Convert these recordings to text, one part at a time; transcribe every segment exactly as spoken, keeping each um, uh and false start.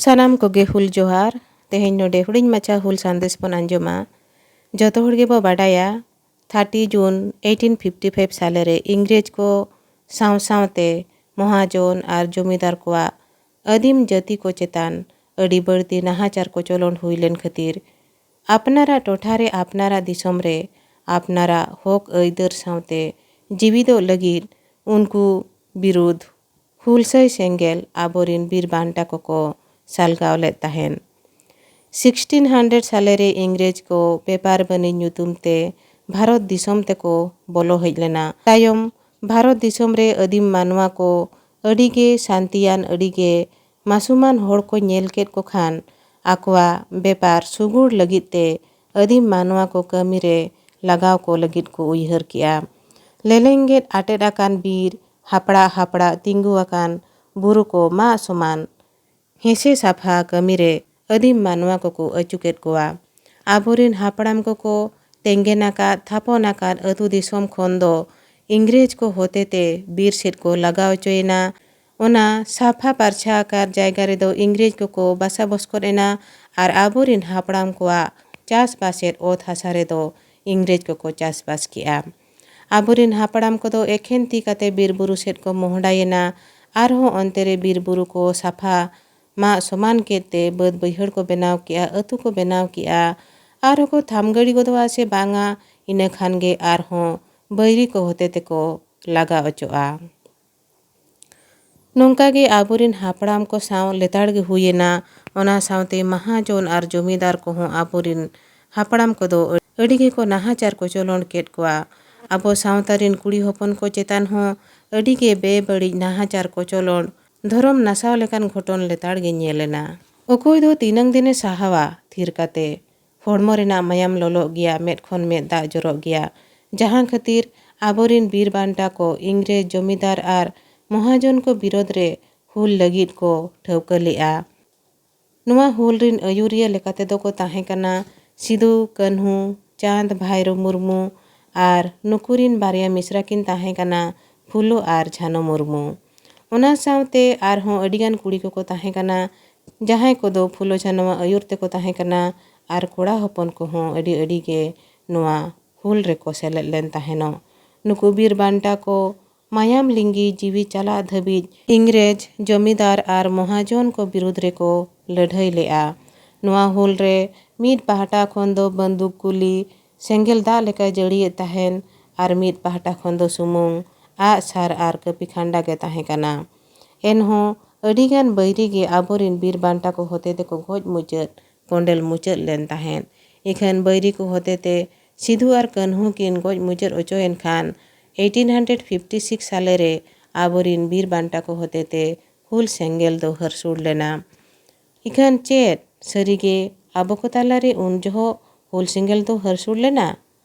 ᱥᱟᱱᱟᱢ ᱠᱚᱜᱮ ᱦᱩᱞ ᱡᱚᱦᱟᱨ᱾ ᱛᱮᱦᱮᱧ ᱱᱚᱰᱮ ᱦᱩᱰᱤᱧ ᱢᱟᱪᱷᱟ ᱦᱩᱞ ᱥᱟᱸᱫᱮᱥ ᱵᱚᱱ ᱟᱸᱡᱚᱢᱟ᱾ ᱡᱚᱛᱚ ᱦᱚᱲ ᱜᱮᱵᱚ ᱵᱟᱰᱟᱭᱟ, ᱛᱷᱟᱨᱴᱤ ᱡᱩᱱ ᱮᱭᱤᱴᱤᱱ ᱯᱷᱤᱯᱴᱤ ᱯᱷᱟᱭᱤᱵᱷ ᱥᱟᱞᱮ ᱨᱮ ᱤᱝᱨᱮᱡᱽ ᱠᱚ ᱥᱟᱶ ᱥᱟᱶᱛᱮ ᱢᱚᱦᱟᱡᱚᱱ ᱟᱨ ᱡᱚᱢᱤᱫᱟᱨ ᱠᱚᱣᱟᱜ ᱟᱹᱫᱤᱢ ᱡᱟᱹᱛᱤ ᱠᱚ ᱪᱮᱛᱟᱱ ᱟᱹᱰᱤ ᱵᱟᱹᱲᱛᱤ ᱱᱟᱦᱟᱪᱟᱨ ᱠᱚᱪᱚᱞᱚᱱ ᱦᱩᱭ ᱞᱮᱱ ᱠᱷᱟᱹᱛᱤᱨ, ᱟᱯᱱᱟᱨᱟᱜ ᱴᱚᱴᱷᱟ ᱨᱮ ᱟᱯᱱᱟᱨᱟᱜ ᱫᱤᱥᱚᱢ ᱨᱮ ᱟᱯᱱᱟᱨᱟᱜ ᱦᱚᱠ ᱟᱹᱭᱫᱟᱹᱨ ᱥᱟᱶᱛᱮ ᱡᱤᱣᱤᱫᱚᱜ ᱞᱟᱹᱜᱤᱫ ᱩᱱᱠᱩ ᱵᱤᱨᱩᱫᱷ ᱦᱩᱞᱥᱟᱹᱭ ᱥᱮᱸᱜᱮᱞ ᱟᱵᱚᱨᱤᱱ ᱵᱤᱨ ᱵᱟᱱᱴᱟ ᱠᱚᱠᱚ ᱥᱟᱞᱜᱟᱣ ᱞᱮᱫ ᱛᱟᱦᱮᱸᱱ᱾ ᱥᱤᱠᱥᱴᱤᱱ ᱦᱟᱱᱰᱨᱮᱰ ᱥᱟᱞᱮ ᱨᱮ ᱤᱝᱨᱮᱡᱽ ᱠᱚ ᱵᱮᱯᱟᱨ ᱵᱟᱹᱱᱤᱡᱽ ᱧᱩᱛᱩᱢ ᱛᱮ ᱵᱷᱟᱨᱚᱛ ᱫᱤᱥᱚᱢ ᱛᱮᱠᱚ ᱵᱚᱞᱚ ᱦᱮᱡ ᱞᱮᱱᱟ᱾ ᱛᱟᱭᱚᱢ ᱵᱷᱟᱨᱚᱛ ᱫᱤᱥᱚᱢ ᱨᱮ ᱟᱹᱫᱤᱢ ᱢᱟᱱᱣᱟ ᱠᱚ ᱟᱹᱰᱤ ᱜᱮ ᱥᱟᱱᱛᱤᱭᱟᱱ, ᱟᱹᱰᱤ ᱜᱮ ᱢᱟᱥᱩᱢᱟᱱ ᱦᱚᱲ ᱠᱚ ᱧᱮᱞ ᱠᱮᱫ ᱠᱚ ᱠᱷᱟᱱ, ᱟᱠᱚᱣᱟᱜ ᱵᱮᱯᱟᱨ ᱥᱩᱜᱩᱲ ᱞᱟᱹᱜᱤᱫ ᱛᱮ ᱟᱹᱫᱤᱢ ᱢᱟᱱᱣᱟ ᱠᱚ ᱠᱟᱹᱢᱤ ᱨᱮ ᱞᱟᱜᱟᱣ ᱠᱚ ᱞᱟᱹᱜᱤᱫ ᱠᱚ ᱩᱭᱦᱟᱹᱨ ᱠᱮᱜᱼᱟ᱾ ᱞᱮᱞᱮᱝᱜᱮᱫ ᱟᱴᱮᱫ ᱟᱠᱟᱱ ᱵᱤᱨ, ᱦᱟᱯᱲᱟᱜ ᱦᱟᱯᱲᱟᱜ ᱛᱤᱸᱜᱩ ᱟᱠᱟᱱ ᱵᱩᱨᱩ ᱠᱚ ᱢᱟᱜ ᱥᱚᱢᱟᱱ, ᱦᱮᱸᱥᱮ ᱥᱟᱯᱷᱟ ᱠᱟᱹᱢᱤ ᱨᱮ ᱟᱹᱫᱤᱢ ᱢᱟᱱᱣᱟ ᱠᱚᱠᱚ ᱟᱹᱪᱩ ᱠᱮᱫ ᱠᱚᱣᱟ᱾ ᱟᱵᱚᱨᱤᱱ ᱦᱟᱯᱲᱟᱢ ᱠᱚᱠᱚ ᱛᱮᱸᱜᱮᱱ ᱟᱠᱟᱫ, ᱛᱷᱟᱯᱚᱱ ᱟᱠᱟᱫ ᱟᱹᱛᱩ ᱫᱤᱥᱚᱢ ᱠᱷᱚᱱ ᱫᱚ ᱤᱝᱨᱮᱡᱽ ᱠᱚ ᱦᱚᱛᱮ ᱛᱮ ᱵᱤᱨ ᱥᱮᱫ ᱠᱚ ᱞᱟᱜᱟᱣ ᱦᱚᱪᱚᱭᱮᱱᱟ᱾ ᱚᱱᱟ ᱥᱟᱯᱷᱟ ᱯᱟᱨᱪᱷᱟ ᱟᱠᱟᱫ ᱡᱟᱭᱜᱟ ᱨᱮᱫᱚ ᱤᱝᱨᱮᱡᱽ ᱠᱚᱠᱚ ᱵᱟᱥᱟ ᱵᱚᱥᱠᱚᱫ ᱮᱱᱟ ᱟᱨ ᱟᱵᱚᱨᱤᱱ ᱦᱟᱯᱲᱟᱢ ᱠᱚᱣᱟᱜ ᱪᱟᱥᱵᱟᱥᱮᱫ ᱚᱛ ᱦᱟᱥᱟ ᱨᱮᱫᱚ ᱤᱝᱨᱮᱡᱽ ᱠᱚᱠᱚ ᱪᱟᱥᱵᱟᱥ ᱠᱮᱜᱼᱟ᱾ ᱟᱵᱚᱨᱤᱱ ᱦᱟᱯᱲᱟᱢ ᱠᱚᱫᱚ ᱮᱠᱷᱮᱱ ᱛᱤ ᱠᱟᱛᱮ ᱵᱤᱨ ᱵᱩᱨᱩ ᱥᱮᱫ ᱠᱚ ᱢᱚᱦᱰᱟᱭᱮᱱᱟ᱾ ᱟᱨᱦᱚᱸ ᱚᱱᱛᱮ ᱨᱮ ᱵᱤᱨ ᱵᱩᱨᱩ ᱠᱚ ᱥᱟᱯᱷᱟ ᱢᱟᱜ ᱥᱚᱢᱟᱱ ᱠᱮᱫ ᱛᱮ ᱵᱟᱹᱫᱽ ᱵᱟᱹᱭᱦᱟᱹᱲ ᱠᱚ ᱵᱮᱱᱟᱣ ᱠᱮᱜᱼᱟ, ᱟᱹᱛᱩ ᱠᱚ ᱵᱮᱱᱟᱣ ᱠᱮᱜᱼᱟ᱾ ᱟᱨᱦᱚᱸ ᱠᱚ ᱛᱷᱟᱢᱜᱟᱹᱲᱤ ᱜᱚᱫᱚᱜᱼᱟ ᱥᱮ ᱵᱟᱝᱟ, ᱤᱱᱟᱹ ᱠᱷᱟᱱ ᱜᱮ ᱟᱨᱦᱚᱸ ᱵᱟᱹᱭᱨᱤ ᱠᱚ ᱦᱚᱛᱮ ᱛᱮᱠᱚ ᱞᱟᱜᱟ ᱚᱪᱚᱜᱼᱟ᱾ ᱱᱚᱝᱠᱟ ᱜᱮ ᱟᱵᱚᱨᱤᱱ ᱦᱟᱯᱲᱟᱢ ᱠᱚ ᱥᱟᱶ ᱞᱮᱛᱟᱲ ᱜᱮ ᱦᱩᱭᱮᱱᱟ᱾ ᱚᱱᱟ ᱥᱟᱶᱛᱮ ᱢᱟᱦᱟᱡᱚᱱ ᱟᱨ ᱡᱚᱢᱤᱫᱟᱨ ᱠᱚᱦᱚᱸ ᱟᱵᱚᱨᱤᱱ ᱦᱟᱯᱲᱟᱢ ᱠᱚᱫᱚ ᱟᱹᱰᱤ ᱜᱮᱠᱚ ᱱᱟᱦᱟᱪᱟᱨ ᱠᱚᱪᱚᱞᱚᱱ ᱠᱮᱫ ᱠᱚᱣᱟ᱾ ᱟᱵᱚ ᱥᱟᱶᱛᱟ ᱨᱤᱱ ᱠᱩᱲᱤ ᱦᱚᱯᱚᱱ ᱠᱚ ᱪᱮᱛᱟᱱ ᱦᱚᱸ ᱟᱹᱰᱤ ᱜᱮ ᱵᱮᱵᱟᱹᱲᱤᱡ ᱱᱟᱦᱟᱪᱟᱨ ᱠᱚᱪᱚᱞᱚᱱ, ᱫᱷᱚᱨᱚᱢ ᱱᱟᱥᱟᱣ ᱞᱮᱠᱟᱱ ᱜᱷᱚᱴᱚᱱ ᱞᱮᱛᱟᱲ ᱜᱮ ᱧᱮᱞ ᱮᱱᱟ᱾ ᱚᱠᱚᱭ ᱫᱚ ᱛᱤᱱᱟᱹᱝ ᱫᱤᱱᱮ ᱥᱟᱦᱟᱣᱟ ᱛᱷᱤᱨ ᱠᱟᱛᱮ? ᱦᱚᱲᱢᱚ ᱨᱮᱱᱟᱜ ᱢᱟᱭᱟᱢ ᱞᱚᱞᱚᱜ ᱜᱮᱭᱟ, ᱢᱮᱫ ᱠᱷᱚᱱ ᱢᱮᱫ ᱫᱟᱜ ᱡᱚᱨᱚᱜ ᱜᱮᱭᱟ᱾ ᱡᱟᱦᱟᱸ ᱠᱷᱟᱹᱛᱤᱨ ᱟᱵᱚᱨᱤᱱ ᱵᱤᱨ ᱵᱟᱱᱴᱟ ᱠᱚ ᱤᱝᱨᱮᱡᱽ ᱡᱚᱢᱤᱫᱟᱨ ᱟᱨ ᱢᱚᱦᱟᱡᱚᱱ ᱠᱚ ᱵᱤᱨᱳᱫᱷ ᱨᱮ ᱦᱩᱞ ᱞᱟᱹᱜᱤᱫ ᱠᱚ ᱴᱷᱟᱹᱣᱠᱟᱹ ᱞᱮᱜᱼᱟ᱾ ᱱᱚᱣᱟ ᱦᱩᱞ ᱨᱤᱱ ᱟᱹᱭᱩᱨᱤᱭᱟᱹ ᱞᱮᱠᱟᱛᱮ ᱫᱚᱠᱚ ᱛᱟᱦᱮᱸ ᱠᱟᱱᱟ ᱥᱤᱫᱩ, ᱠᱟᱹᱱᱦᱩ, ᱪᱟᱸᱫᱽ, ᱵᱷᱟᱭᱨᱳ ᱢᱩᱨᱢᱩ ᱟᱨ ᱱᱩᱠᱩ ᱨᱤᱱ ᱵᱟᱨᱭᱟ ᱢᱤᱥᱨᱟ ᱠᱤᱱ ᱛᱟᱦᱮᱸ ᱠᱟᱱᱟ ᱯᱷᱩᱞᱳ ᱟᱨ ᱡᱷᱟᱱᱳ ᱢᱩᱨᱢᱩ᱾ ᱚᱱᱟ ᱥᱟᱶᱛᱮ ᱟᱨᱦᱚᱸ ᱟᱹᱰᱤᱜᱟᱱ ᱠᱩᱲᱤ ᱠᱚᱠᱚ ᱛᱟᱦᱮᱸ ᱠᱟᱱᱟ, ᱡᱟᱦᱟᱸᱭ ᱠᱚᱫᱚ ᱯᱷᱩᱞᱳ ᱡᱷᱟᱱᱚᱣᱟᱜ ᱟᱹᱭᱩᱨ ᱛᱮᱠᱚ ᱛᱟᱦᱮᱸ ᱠᱟᱱᱟ ᱟᱨ ᱠᱚᱲᱟ ᱦᱚᱯᱚᱱ ᱠᱚᱦᱚᱸ ᱟᱹᱰᱤ ᱟᱹᱰᱤ ᱜᱮ ᱱᱚᱣᱟ ᱦᱩᱞ ᱨᱮᱠᱚ ᱥᱮᱞᱮᱫ ᱞᱮᱱ ᱛᱟᱦᱮᱱᱚᱜ᱾ ᱱᱩᱠᱩ ᱵᱤᱨ ᱵᱟᱱᱴᱟ ᱠᱚ ᱢᱟᱭᱟᱢ ᱞᱤᱸᱜᱤ ᱡᱤᱣᱤ ᱪᱟᱞᱟᱜ ᱫᱷᱟᱹᱵᱤᱡ ᱤᱝᱨᱮᱡᱽ ᱡᱚᱢᱤᱫᱟᱨ ᱟᱨ ᱢᱚᱦᱟᱡᱚᱱ ᱠᱚ ᱵᱤᱨᱩᱫᱽ ᱨᱮᱠᱚ ᱞᱟᱹᱲᱦᱟᱹᱭ ᱞᱮᱫᱼᱟ᱾ ᱱᱚᱣᱟ ᱦᱩᱞ ᱨᱮ ᱢᱤᱫ ᱯᱟᱦᱴᱟ ᱠᱷᱚᱱ ᱫᱚ ᱵᱟᱱᱫᱩᱠ ᱜᱩᱞᱤ ᱥᱮᱸᱜᱮᱞ ᱫᱟᱜ ᱞᱮᱠᱟ ᱡᱟᱹᱲᱤᱭᱮᱫ ᱛᱟᱦᱮᱱ ᱟᱨ ᱢᱤᱫ ᱯᱟᱦᱴᱟ ᱠᱷᱚᱱ ᱫᱚ ᱥᱩᱢᱩᱝ ᱟᱜ ᱥᱟᱨ ᱟᱨ ᱠᱟᱹᱯᱤ ᱠᱷᱟᱱᱰᱟ ᱜᱮ ᱛᱟᱦᱮᱸ ᱠᱟᱱᱟ᱾ ᱮᱱᱦᱚᱸ ᱟᱹᱰᱤᱜᱟᱱ ᱵᱟᱹᱭᱨᱤ ᱜᱮ ᱟᱵᱚᱨᱤᱱ ᱵᱤᱨ ᱵᱟᱱᱴᱟ ᱠᱚ ᱦᱚᱛᱮ ᱛᱮᱠᱚ ᱜᱚᱡ ᱢᱩᱪᱟᱹᱫ ᱠᱚᱸᱰᱮᱞ ᱢᱩᱪᱟᱹᱫ ᱞᱮᱱ ᱛᱟᱦᱮᱸᱫ᱾ ᱤᱠᱷᱟᱹᱱ ᱵᱟᱹᱭᱨᱤ ᱠᱚ ᱦᱚᱛᱮ ᱛᱮ ᱥᱤᱫᱷᱩ ᱟᱨ ᱠᱟᱹᱱᱦᱩ ᱠᱤᱱ ᱜᱚᱡ ᱢᱩᱪᱟᱹᱫ ᱚᱪᱚᱭᱮᱱ ᱠᱷᱟᱱ, ᱮᱭᱤᱴᱤᱱ ᱦᱟᱱᱰᱨᱮᱰ ᱯᱷᱤᱯᱴᱤ ᱥᱤᱠᱥ ᱥᱟᱞᱮ ᱨᱮ ᱟᱵᱚᱨᱤᱱ ᱵᱤᱨ ᱵᱟᱱᱴᱟ ᱠᱚ ᱦᱚᱛᱮ ᱛᱮ ᱦᱩᱞ ᱥᱮᱸᱜᱮᱞ ᱫᱚ ᱦᱟᱹᱨᱥᱩᱲ ᱞᱮᱱᱟ᱾ ᱤᱠᱷᱟᱹᱱ ᱪᱮᱫ ᱥᱟᱹᱨᱤᱜᱮ ᱟᱵᱚ ᱠᱚ ᱛᱟᱞᱟᱨᱮ ᱩᱱ ᱡᱚᱦᱚᱜ ᱦᱩᱞ ᱥᱮᱸᱜᱮᱞ ᱫᱚ ᱦᱟᱹᱨᱥᱩᱲ ᱞᱮᱱᱟ?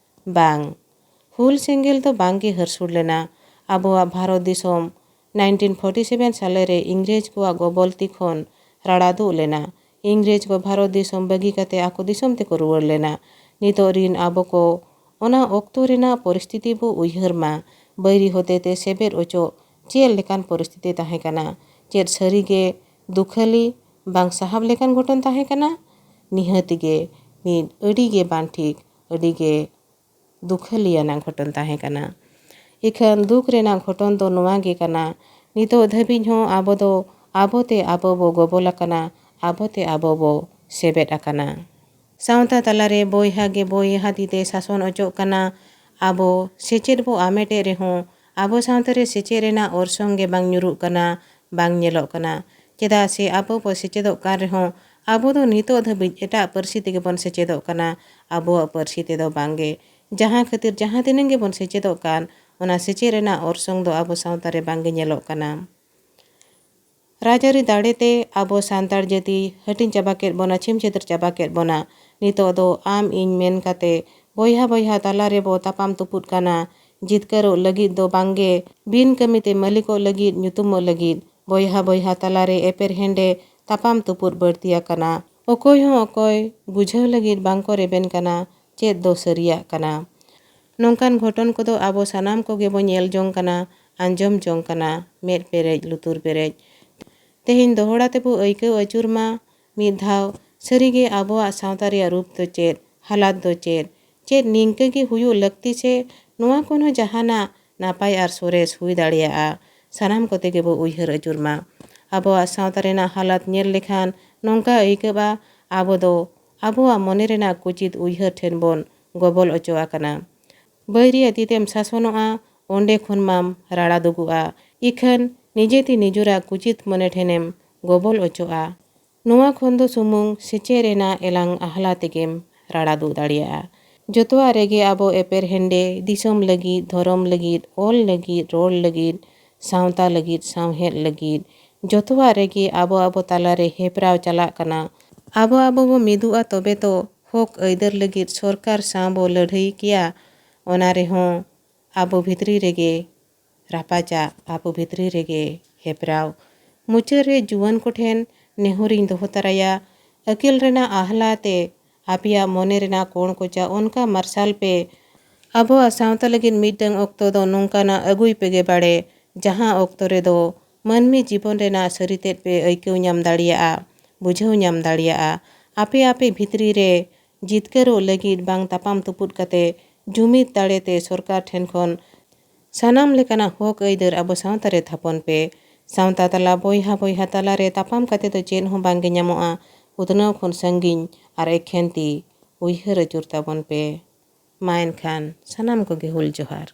ᱵᱟᱝ, ᱦᱩᱞ ᱥᱮᱸᱜᱮᱞ ᱫᱚ ᱵᱟᱝᱜᱮ ᱦᱟᱹᱨᱥᱩᱲ ᱞᱮᱱᱟ᱾ ᱟᱵᱚᱣᱟᱜ ᱵᱷᱟᱨᱚᱛ ᱫᱤᱥᱚᱢ ᱱᱟᱭᱤᱱᱴᱤᱱ ᱯᱷᱳᱨᱴᱤ ᱥᱮᱵᱷᱮᱱ ᱥᱟᱞᱮ ᱨᱮ ᱤᱝᱨᱮᱡᱽ ᱠᱚᱣᱟᱜ ᱜᱚᱵᱚᱞ ᱛᱤ ᱠᱷᱚᱱ ᱨᱟᱲᱟ ᱫᱩᱜ ᱞᱮᱱᱟ᱾ ᱤᱝᱨᱮᱡᱽ ᱠᱚ ᱵᱷᱟᱨᱚᱛ ᱫᱤᱥᱚᱢ ᱵᱟᱹᱜᱤ ᱠᱟᱛᱮ ᱟᱠᱚ ᱫᱤᱥᱚᱢ ᱛᱮᱠᱚ ᱨᱩᱣᱟᱹᱲ ᱞᱮᱱᱟ᱾ ᱱᱤᱛᱚᱜ ᱨᱤᱱ ᱟᱵᱚ ᱠᱚ ᱚᱱᱟ ᱚᱠᱛᱚ ᱨᱮᱱᱟᱜ ᱯᱚᱨᱤᱥᱛᱷᱤᱛᱤ ᱵᱚ ᱩᱭᱦᱟᱹᱨ ᱢᱟ᱾ ᱵᱟᱹᱭᱨᱤ ᱦᱚᱛᱮ ᱛᱮ ᱥᱮᱵᱮᱫ ᱚᱪᱚᱜ ᱪᱮᱫ ᱞᱮᱠᱟᱱ ᱯᱚᱨᱤᱥᱛᱷᱤᱛᱤ ᱛᱟᱦᱮᱸ ᱠᱟᱱᱟ? ᱪᱮᱫ ᱥᱟᱹᱨᱤᱜᱮ ᱫᱩᱠᱷᱟᱹᱞᱤ, ᱵᱟᱝ ᱥᱟᱦᱟᱵ ᱞᱮᱠᱟᱱ ᱜᱷᱚᱴᱚᱱ ᱛᱟᱦᱮᱸ ᱠᱟᱱᱟ? ᱱᱤᱦᱟᱹᱛ ᱜᱮ ᱢᱤᱫ ᱟᱹᱰᱤ ᱜᱮ ᱵᱟᱝ ᱴᱷᱤᱠ, ᱟᱹᱰᱤ ᱜᱮ ᱫᱩᱠᱷᱟᱹᱞᱤᱭᱟᱱᱟᱜ ᱜᱷᱚᱴᱚᱱ ᱛᱟᱦᱮᱸ ᱠᱟᱱᱟ᱾ ᱤᱠᱷᱟᱹᱱ ᱫᱩᱠ ᱨᱮᱱᱟᱜ ᱜᱷᱚᱴᱚᱱ ᱫᱚ ᱱᱚᱣᱟ ᱜᱮ ᱠᱟᱱᱟ, ᱱᱤᱛᱚᱜ ᱫᱷᱟᱹᱵᱤᱡ ᱦᱚᱸ ᱟᱵᱚ ᱫᱚ ᱟᱵᱚ ᱛᱮ ᱟᱵᱚ ᱵᱚ ᱜᱚᱵᱚᱞ ᱟᱠᱟᱱᱟ, ᱟᱵᱚ ᱛᱮ ᱟᱵᱚ ᱵᱚ ᱥᱮᱵᱮᱫ ᱟᱠᱟᱱᱟ᱾ ᱥᱟᱶᱛᱟ ᱛᱟᱞᱟᱨᱮ ᱵᱚᱭᱦᱟ ᱜᱮ ᱵᱚᱭᱦᱟ ᱛᱤ ᱛᱮ ᱥᱟᱥᱚᱱ ᱚᱪᱚᱜ ᱠᱟᱱᱟ᱾ ᱟᱵᱚ ᱥᱮᱪᱮᱫ ᱵᱚ ᱟᱢᱮᱴᱮᱫ ᱨᱮᱦᱚᱸ ᱟᱵᱚ ᱥᱟᱶᱛᱟ ᱨᱮ ᱥᱮᱪᱮᱫ ᱨᱮᱱᱟᱜ ᱚᱨᱥᱚᱝ ᱜᱮ ᱵᱟᱝ ᱧᱩᱨᱩᱜ ᱠᱟᱱᱟ, ᱵᱟᱝ ᱧᱮᱞᱚᱜ ᱠᱟᱱᱟ᱾ ᱪᱮᱫᱟᱜ ᱥᱮ ᱟᱵᱚ ᱵᱚ ᱥᱮᱪᱮᱫᱚᱜ ᱠᱟᱱ ᱨᱮᱦᱚᱸ ᱟᱵᱚ ᱫᱚ ᱱᱤᱛᱚᱜ ᱫᱷᱟᱹᱵᱤᱡ ᱮᱴᱟᱜ ᱯᱟᱹᱨᱥᱤ ᱛᱮᱜᱮ ᱵᱚᱱ ᱥᱮᱪᱮᱫᱚᱜ ᱠᱟᱱᱟ, ᱟᱵᱚᱣᱟᱜ ᱯᱟᱹᱨᱥᱤ ᱛᱮᱫᱚ ᱵᱟᱝᱜᱮ᱾ ᱡᱟᱦᱟᱸ ᱠᱷᱟᱹᱛᱤᱨ ᱡᱟᱦᱟᱸ ᱛᱤᱱᱟᱹᱜ ᱜᱮᱵᱚᱱ ᱥᱮᱪᱮᱫᱚᱜ ᱠᱟᱱ, ᱚᱱᱟ ᱥᱮᱪᱮᱫ ᱨᱮᱱᱟᱜ ᱚᱨᱥᱚᱝ ᱫᱚ ᱟᱵᱚ ᱥᱟᱶᱛᱟ ᱨᱮ ᱵᱟᱝᱜᱮ ᱧᱮᱞᱚᱜ ᱠᱟᱱᱟ᱾ ᱨᱟᱡᱽᱟᱹᱨᱤ ᱫᱟᱲᱮᱛᱮ ᱟᱵᱚ ᱥᱟᱱᱛᱟᱲ ᱡᱟᱹᱛᱤ ᱦᱟᱹᱴᱤᱧ ᱪᱟᱵᱟ ᱠᱮᱫ ᱵᱚᱱᱟ, ᱪᱷᱤᱢ ᱪᱷᱟᱹᱛᱟᱹᱨ ᱪᱟᱵᱟ ᱠᱮᱫ ᱵᱚᱱᱟ᱾ ᱱᱤᱛᱚᱜ ᱫᱚ ᱟᱢ ᱤᱧ ᱢᱮᱱ ᱠᱟᱛᱮ ᱵᱚᱭᱦᱟ ᱵᱚᱭᱦᱟ ᱛᱟᱞᱟ ᱨᱮᱵᱚ ᱛᱟᱯᱟᱢ ᱛᱩᱯᱩᱫ ᱠᱟᱱᱟ᱾ ᱡᱤᱛᱠᱟᱹᱨᱚᱜ ᱞᱟᱹᱜᱤᱫ ᱫᱚ ᱵᱟᱝᱜᱮ, ᱵᱤᱱ ᱠᱟᱹᱢᱤᱛᱮ ᱢᱟᱹᱞᱤᱠᱚᱜ ᱞᱟᱹᱜᱤᱫ, ᱧᱩᱛᱩᱢᱚᱜ ᱞᱟᱹᱜᱤᱫ ᱵᱚᱭᱦᱟ ᱵᱚᱭᱦᱟ ᱛᱟᱞᱟᱨᱮ ᱮᱯᱮᱨ ᱦᱮᱸᱰᱮ, ᱛᱟᱯᱟᱢ ᱛᱩᱯᱩᱫ ᱵᱟᱹᱲᱛᱤ ᱟᱠᱟᱱᱟ᱾ ᱚᱠᱚᱭ ᱦᱚᱸ ᱚᱠᱚᱭ ᱵᱩᱡᱷᱟᱹᱣ ᱞᱟᱹᱜᱤᱫ ᱵᱟᱝᱠᱚ ᱨᱮᱵᱮᱱ ᱠᱟᱱᱟ᱾ ᱪᱮᱫ ᱫᱚ ᱥᱟᱹᱨᱤᱭᱟᱜ ᱠᱟᱱᱟ? ᱱᱚᱝᱠᱟᱱ ᱜᱷᱚᱴᱚᱱ ᱠᱚᱫᱚ ᱟᱵᱚ ᱥᱟᱱᱟᱢ ᱠᱚᱜᱮ ᱵᱚ ᱧᱮᱞ ᱡᱚᱝ ᱠᱟᱱᱟ, ᱟᱸᱡᱚᱢ ᱡᱚᱝ ᱠᱟᱱᱟ, ᱢᱮᱫ ᱯᱮᱨᱮᱡ, ᱞᱩᱛᱩᱨ ᱯᱮᱨᱮᱡ᱾ ᱛᱮᱦᱮᱧ ᱫᱚᱦᱲᱟ ᱛᱮᱵᱚ ᱟᱹᱭᱠᱟᱹᱣ ᱟᱹᱪᱩᱨ ᱢᱟ ᱢᱤᱫ ᱫᱷᱟᱣ, ᱥᱟᱹᱨᱤᱜᱮ ᱟᱵᱚᱣᱟᱜ ᱥᱟᱶᱛᱟ ᱨᱮᱭᱟᱜ ᱨᱩᱯ ᱫᱚ ᱪᱮᱫ, ᱦᱟᱞᱟᱛ ᱫᱚ ᱪᱮᱫ, ᱪᱮᱫ ᱱᱤᱝᱠᱟᱹ ᱜᱮ ᱦᱩᱭᱩᱜ ᱞᱟᱹᱠᱛᱤ ᱥᱮ ᱱᱚᱣᱟ ᱠᱷᱚᱱ ᱦᱚᱸ ᱡᱟᱦᱟᱱᱟᱜ ᱱᱟᱯᱟᱭ ᱟᱨ ᱥᱚᱨᱮᱥ ᱦᱩᱭ ᱫᱟᱲᱮᱭᱟᱜᱼᱟ? ᱥᱟᱱᱟᱢ ᱠᱚᱛᱮ ᱜᱮᱵᱚ ᱩᱭᱦᱟᱹᱨ ᱟᱹᱪᱩᱨ ᱢᱟ᱾ ᱟᱵᱚᱣᱟᱜ ᱥᱟᱶᱛᱟ ᱨᱮᱱᱟᱜ ᱦᱟᱞᱟᱛ ᱧᱮᱞ ᱞᱮᱠᱷᱟᱱ ᱱᱚᱝᱠᱟ ᱟᱹᱭᱠᱟᱹᱜᱼᱟ, ᱟᱵᱚ ᱫᱚ ᱟᱵᱚᱣᱟᱜ ᱢᱚᱱᱮ ᱨᱮᱱᱟᱜ ᱠᱩᱪᱤᱛ ᱩᱭᱦᱟᱹᱨ ᱴᱷᱮᱱ ᱵᱚᱱ ᱜᱚᱵᱚᱞ ᱚᱪᱚ ᱟᱠᱟᱱᱟ᱾ ᱵᱟᱹᱭᱨᱤᱭᱟᱜ ᱛᱤᱛᱮᱢ ᱥᱟᱥᱚᱱᱚᱜᱼᱟ, ᱚᱸᱰᱮ ᱠᱷᱚᱱ ᱢᱟᱢ ᱨᱟᱲᱟ ᱫᱩᱜᱩᱜᱼᱟ᱾ ᱤᱠᱷᱟᱹᱱ ᱱᱤᱡᱮ ᱛᱮ ᱱᱤᱡᱚᱨᱟᱜ ᱠᱩᱪᱤᱛ ᱢᱚᱱᱮ ᱴᱷᱮᱱᱮᱢ ᱜᱚᱵᱚᱞ ᱚᱪᱚᱜᱼᱟ᱾ ᱱᱚᱣᱟ ᱠᱷᱚᱱ ᱫᱚ ᱥᱩᱢᱩᱝ ᱥᱮᱪᱮᱫ ᱨᱮᱱᱟᱜ ᱮᱞᱟᱝ ᱟᱦᱞᱟ ᱛᱮᱜᱮᱢ ᱨᱟᱲᱟ ᱫᱩᱜ ᱫᱟᱲᱮᱭᱟᱜᱼᱟ᱾ ᱡᱚᱛᱚᱣᱟᱜ ᱨᱮᱜᱮ ᱟᱵᱚ ᱮᱯᱮᱨ ᱦᱮᱸᱰᱮ, ᱫᱤᱥᱚᱢ ᱞᱟᱹᱜᱤᱫ, ᱫᱷᱚᱨᱚᱢ ᱞᱟᱹᱜᱤᱫ, ᱚᱞ ᱞᱟᱹᱜᱤᱫ, ᱨᱚᱲ ᱞᱟᱹᱜᱤᱫ, ᱥᱟᱶᱛᱟ ᱞᱟᱹᱜᱤᱫ, ᱥᱟᱶᱦᱮᱫ ᱞᱟᱹᱜᱤᱫ, ᱡᱚᱛᱚᱣᱟᱜ ᱨᱮᱜᱮ ᱟᱵᱚ ᱟᱵᱚ ᱛᱟᱞᱟᱨᱮ ᱦᱮᱯᱨᱟᱣ ᱪᱟᱞᱟᱜ ᱠᱟᱱᱟ᱾ ᱟᱵᱚ ᱟᱵᱚ ᱵᱚ ᱢᱤᱫᱚᱜᱼᱟ, ᱛᱚᱵᱮ ᱛᱚ ᱦᱚᱠ ᱟᱹᱭᱫᱟᱹᱨ ᱞᱟᱹᱜᱤᱫ ᱥᱚᱨᱠᱟᱨ ᱥᱟᱶ ᱵᱚ ᱞᱟᱹᱲᱦᱟᱹᱭ ᱠᱮᱭᱟ᱾ ᱚᱱᱟ ᱨᱮᱦᱚᱸ ᱟᱵᱚ ᱵᱷᱤᱛᱨᱤ ᱨᱮᱜᱮ ᱨᱟᱯᱟᱪᱟᱜ, ᱟᱵᱚ ᱵᱷᱤᱛᱨᱤ ᱨᱮᱜᱮ ᱦᱮᱯᱨᱟᱣ᱾ ᱢᱩᱪᱟᱹᱫ ᱨᱮ ᱡᱩᱣᱟᱹᱱ ᱠᱚᱴᱷᱮᱱ ᱱᱮᱦᱚᱨᱤᱧ ᱫᱚᱦᱚ ᱛᱟᱨᱟᱭᱟ, ᱟᱹᱠᱤᱞ ᱨᱮᱱᱟᱜ ᱟᱦᱞᱟ ᱛᱮ ᱟᱯᱮᱭᱟᱜ ᱢᱚᱱᱮ ᱨᱮᱱᱟᱜ ᱠᱚᱬ ᱠᱚᱪᱟ ᱚᱱᱠᱟ ᱢᱟᱨᱥᱟᱞ ᱯᱮ᱾ ᱟᱵᱚᱣᱟᱜ ᱥᱟᱶᱛᱟ ᱞᱟᱹᱜᱤᱫ ᱢᱤᱫᱴᱟᱝ ᱚᱠᱛᱚ ᱫᱚ ᱱᱚᱝᱠᱟᱱᱟᱜ ᱟᱹᱜᱩᱭ ᱯᱮᱜᱮ ᱵᱟᱲᱮ, ᱡᱟᱦᱟᱸ ᱚᱠᱛᱚ ᱨᱮᱫᱚ ᱢᱟᱹᱱᱢᱤ ᱡᱤᱵᱚᱱ ᱨᱮᱱᱟᱜ ᱥᱟᱹᱨᱤ ᱛᱮᱫ ᱯᱮ ᱟᱹᱭᱠᱟᱹᱣ ᱧᱟᱢ ᱫᱟᱲᱮᱭᱟᱜᱼᱟ, ᱵᱩᱡᱷᱟᱹᱣ ᱧᱟᱢ ᱫᱟᱲᱮᱭᱟᱜᱼᱟ᱾ ᱟᱯᱮ ᱟᱯᱮ ᱵᱷᱤᱛᱨᱤ ᱨᱮ ᱡᱤᱛᱠᱟᱹᱨᱚᱜ ᱞᱟᱹᱜᱤᱫ ᱵᱟᱝ ᱛᱟᱯᱟᱢ ᱛᱩᱯᱩᱫ ᱠᱟᱛᱮ ᱡᱩᱢᱤᱫ ᱫᱟᱲᱮ ᱛᱮ ᱥᱚᱨᱠᱟᱨ ᱴᱷᱮᱱ ᱠᱷᱚᱱ ᱥᱟᱱᱟᱢ ᱞᱮᱠᱟᱱᱟᱜ ᱦᱚᱠ ᱟᱹᱭᱫᱟᱹᱨ ᱟᱵᱚ ᱥᱟᱶᱛᱟ ᱨᱮ ᱛᱷᱟᱯᱚᱱ ᱯᱮ᱾ ᱥᱟᱶᱛᱟ ᱛᱟᱞᱟ ᱵᱚᱭᱦᱟ ᱵᱚᱭᱦᱟ ᱛᱟᱞᱟ ᱨᱮ ᱛᱟᱯᱟᱢ ᱠᱟᱛᱮ ᱫᱚ ᱪᱮᱫ ᱦᱚᱸ ᱵᱟᱝ ᱜᱮ ᱧᱟᱢᱚᱜᱼᱟ᱾ ᱩᱛᱱᱟᱹᱣ ᱠᱷᱚᱱ ᱥᱟᱺᱜᱤᱧ ᱟᱨ ᱮᱠᱷᱮᱱ ᱛᱤ ᱩᱭᱦᱟᱹᱨ ᱟᱹᱪᱩᱨ ᱛᱟᱵᱚᱱ ᱯᱮ᱾ ᱢᱟ ᱮᱱᱠᱷᱟᱱ ᱥᱟᱱᱟᱢ ᱠᱚᱜᱮ ᱦᱩᱞ ᱡᱚᱦᱟᱨ᱾